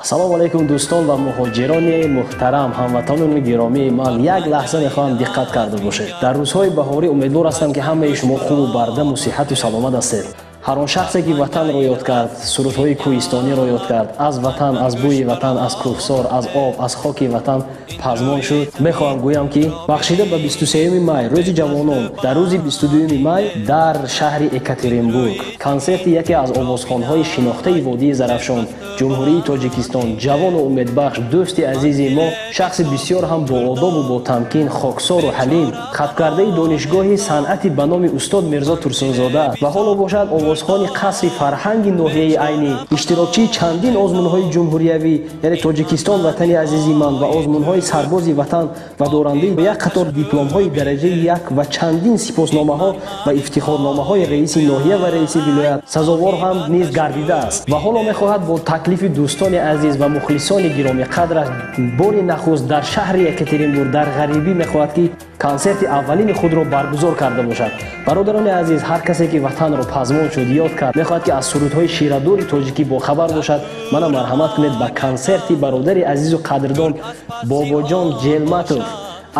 Ассалому алайкум, дӯстон ва муҳоҷирони муҳтарам, ҳамватанони гиромии ман. Як лаҳза мехоҳам диққат карда бошед. Дар рӯзҳои баҳорӣ умедвор ҳастам, ки ҳамаи шумо хубу бардаму сиҳату саломат ҳастед. Ҳар он шахсе, ки ватанро ёд кард, сурудҳои кӯҳистониро ёд кард, аз ватан, аз бӯи ватан, аз кӯҳсор, аз об, аз хоки ватан пазмон шуд, мехоҳам гӯям, ки бахшида ба 23 май, рӯзи ҷавонон, дар рӯзи 22 май дар шаҳри Екатеринбург консерти яке аз овозхонҳои шинохтаи водии Зарафшон, Ҷумҳурии Тоҷикистон, ҷавону умедбахш, дӯсти азизи мо, шахси бисёр ҳам боодобу ботамкин, хоксору ҳалим, хаткардаи донишгоҳи санъати ба номи устод Мирзо Турсунзода ва ҳоло бошад овозхони қасри фарҳанги ноҳияи Айнӣ, иштирокчии чандин озмунҳои ҷумҳуриявӣ, яъне Тоҷикистон ватани азизи ман ва озмунҳои сарбози ватан ва дорандаи як қатор дипломҳои дараҷаи як ва чандин сипосномаҳо ва ифтихорномаҳои раиси ноҳия ва раиси вилоят сазовор ҳам низ гардидааст ва ҳоло мехоҳад бо таклифи дӯстони азиз ва мухлисони гиромиқадраш бори нахуст дар шаҳри Екатеринбург дар ғарибӣ мехоҳад, ки консерти аввалини худро баргузор карда бошад. Бародарони азиз, ҳар касе, ки ватанро пазмон шуд, ёд кард, мехоҳад, ки аз сурудҳои ширадори тоҷикӣ бохабар бошад, мана марҳамат кунед ба консерти бародари азизу қадрдон Бобоҷон Ҷелматов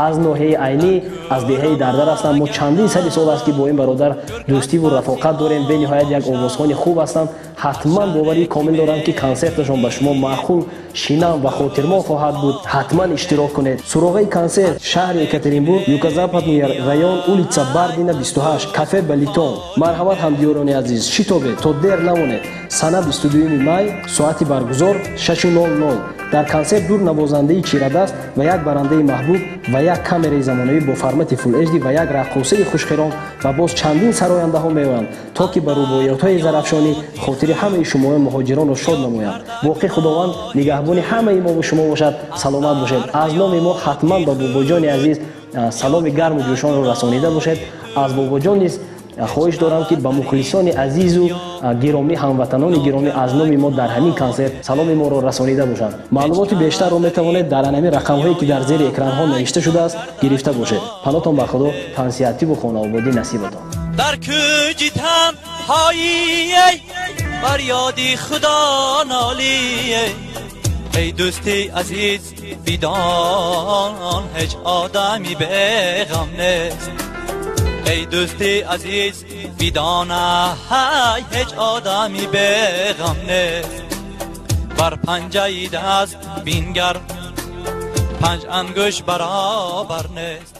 аз ноҳияи Айнӣ, аз деҳаи Дардар ҳастанд. Мо чандин сади сол аст, ки бо ин бародар дӯстиву рафоқат дорем. Бениҳоят як овозхони хуб ҳастанд. Ҳатман боварии комил дорам, ки консерташон ба шумо маъқул, шинам ва хотирмон хоҳад буд. Ҳатман иштирок кунед. Суроғаи консерт: шаҳри Екатеринбург, Юго-Западный район, улица Бардина, 28, кафе Балитон. Марҳамат, ҳамдиёрони азиз, шитобед, то дер намонед. Сана 22 май, соати баргузор 6:00. Дар консерт ду навозандаи чирадаст ва як барандаи маҳбуб ва як камераи замонавӣ бо формати Full HD ва як раққосаи хушхиром ва боз чандин сарояндаҳо меоянд, то ки ба рубоиётҳои зарафшонӣ хотири ҳамаи шумоён муҳоҷиронро шод намоянд. Боқӣ Худованд нигаҳбони ҳамаи мову шумо бошад. Саломат бошед. Аз номи мо ҳатман ба Бобоҷони азиз саломи гарму ҷӯшонро расонида бошед. Аз Бобоҷон низ хоҳиш дорам, ки ба мухлисони азизу гиромӣ, ҳамватанони гиромӣ аз номи мо дар ҳамин консерт саломи моро расонида бошанд. Маълумоти бештарро метавонед дар ҳамин рақамҳое, ки дар зери экранҳо навишта шудааст, гирифта бошед. Панотон ба Худо, тансиҳативу хонаободӣ насибатон. Дар кӯҷи танҳоӣ бар ёди Худо нолӣ. Эй дӯсти азиз, бидон, ҳеҷ одами беғам нест. Эй дӯсти азиз, бидон, ҳеҷ одами беғам нест. Бар панҷаи даст бингар, панҷ ангуш баробар нест.